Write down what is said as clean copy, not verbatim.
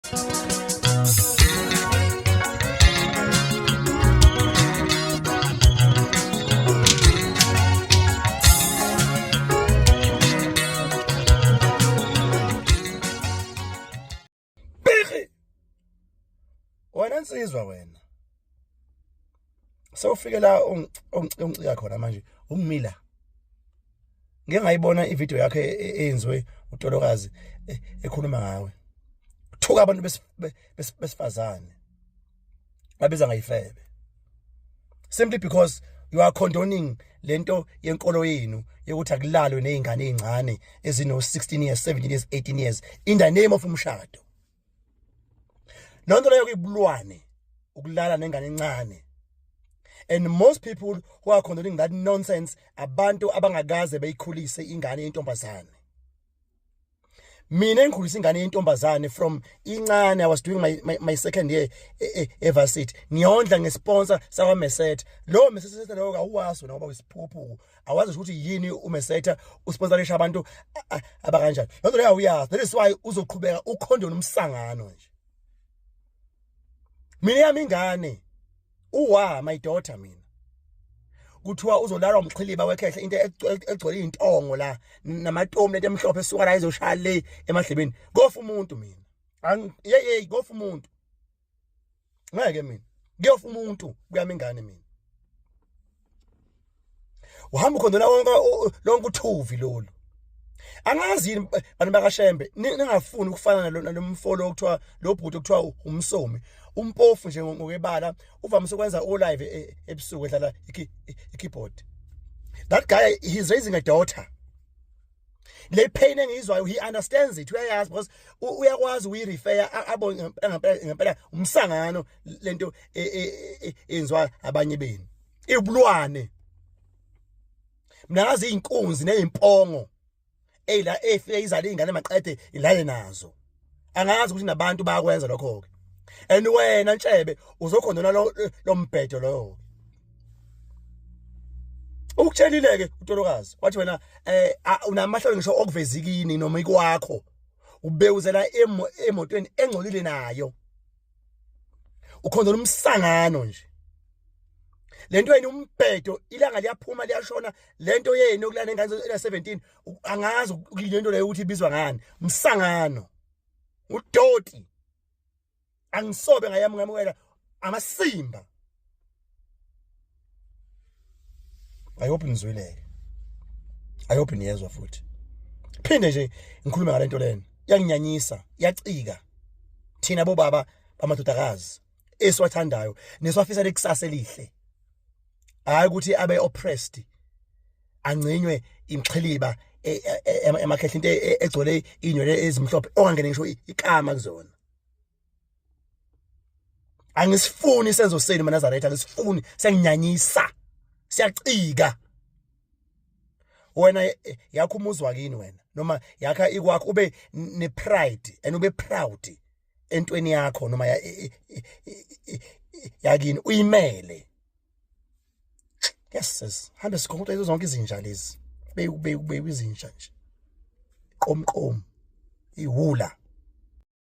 Bheki! Wena nsizwa wena. Sewufike la ongicika khona manje ungimila. Ngeke ngayibona ivideo yakhe eyenziwe uTolokazi ekhuluma ngawe. Uthuka abantu besifazane. Babiza ngayifebe. Simply because you are condoning lento yenkolo yenu yokuthi akulalwe nezingane ezincane ezino 16 years, 17 years, 18 years in the name of umshado. Lonto leyo kuyibulwane ukulala nengane encane. And most people who are condoning that nonsense abantu abangakaze beyikhulise ingane yentombazane. Mina engikhulisa ingane yentombazane from incane, I was doing my second year evarsity, ngiyondla ngesponsor sakwa Mesetha. Lo Mesetha lo awuwazi wena ngoba uyisiphuphu, awazi ukuthi yini uMesetha, usponsorisha abantu abakanjani. Lonto leyo awuyazi, that is why uzoqhubeka ukhondona umsangano nje. Mina yami ingane uwa my daughter, mina kuthiwa uzolalwa umxhiliba wekhehle, into egcwele izintongo la namatomu, lento emhlophe esuka la izoshaya le emadlebeni, kofa umuntu. Mina ye ye kofa umuntu, ngeke mina, kuyofa umuntu kuyami ingane. Mina uhamba ukhondona wonke lonke uthuvi lolu. Angazi yini bantu bakaShembe ningafuni ukufana nalomfolo okuthiwa lo bhuti okuthiwa umsomi, umpofu nje ngokwebala, uvamise ukwenza o live ebusuku edlala i-keyboard. That guy, he's raising a daughter. Le pain engiyizwayo, he understands it, uyayazi because uyakwazi uyirefer, abone ngempela ngempela umsangano lento eyenziwa abanye benu, ibulwane. Mina ngazi izinkunzi nezimpongo eyila efike izale izingane maqede ilale nazo. Angazi ukuthi nabantu bayakwenza lokho ke. And wena Ntshebe uzokhondona lo mbhedo loyo. Ukutshelile ke uTolokazi wathi wena unamahlelo ngisho okuveza ikini noma ikwakho, ubewuzela emotweni engcolile nayo, ukhondona umsangano nje. Lento yenu umbhedo, ilanga liyaphuma liyashona. Lento yenu yokulala nengane ena 17, angazi lento leyo ukuthi ibizwa ngani, umsangano, udoti. Angisobe ngayami ngamukela amasimba. I hope nizwileke, I hope niyezwa futhi. Phinde nje ngikhulume ngalento lena, iyanginyanyisa, iyacika. Thina bobaba bamadodakazi esiwathandayo nesiwafisa lekusasa elihle, hayi ukuthi abe oppressed, angcinywe imxhiliba emakhehla, into egcwele inywele ezimhlophe ongangene ngisho ikama kuzona. Angisifuni isenzo senu maNazaretha, angisifuni, siyanginyanyisa, siyacika. Wena yakho umuzi wakini wena noma yakha ikwakho, ube ne pride and ube proud entweni yakho noma yakini, uyimele. Yes sis, hambe sikhonto zonke izinja lezi, beku izinja nje, qomqom, iwula.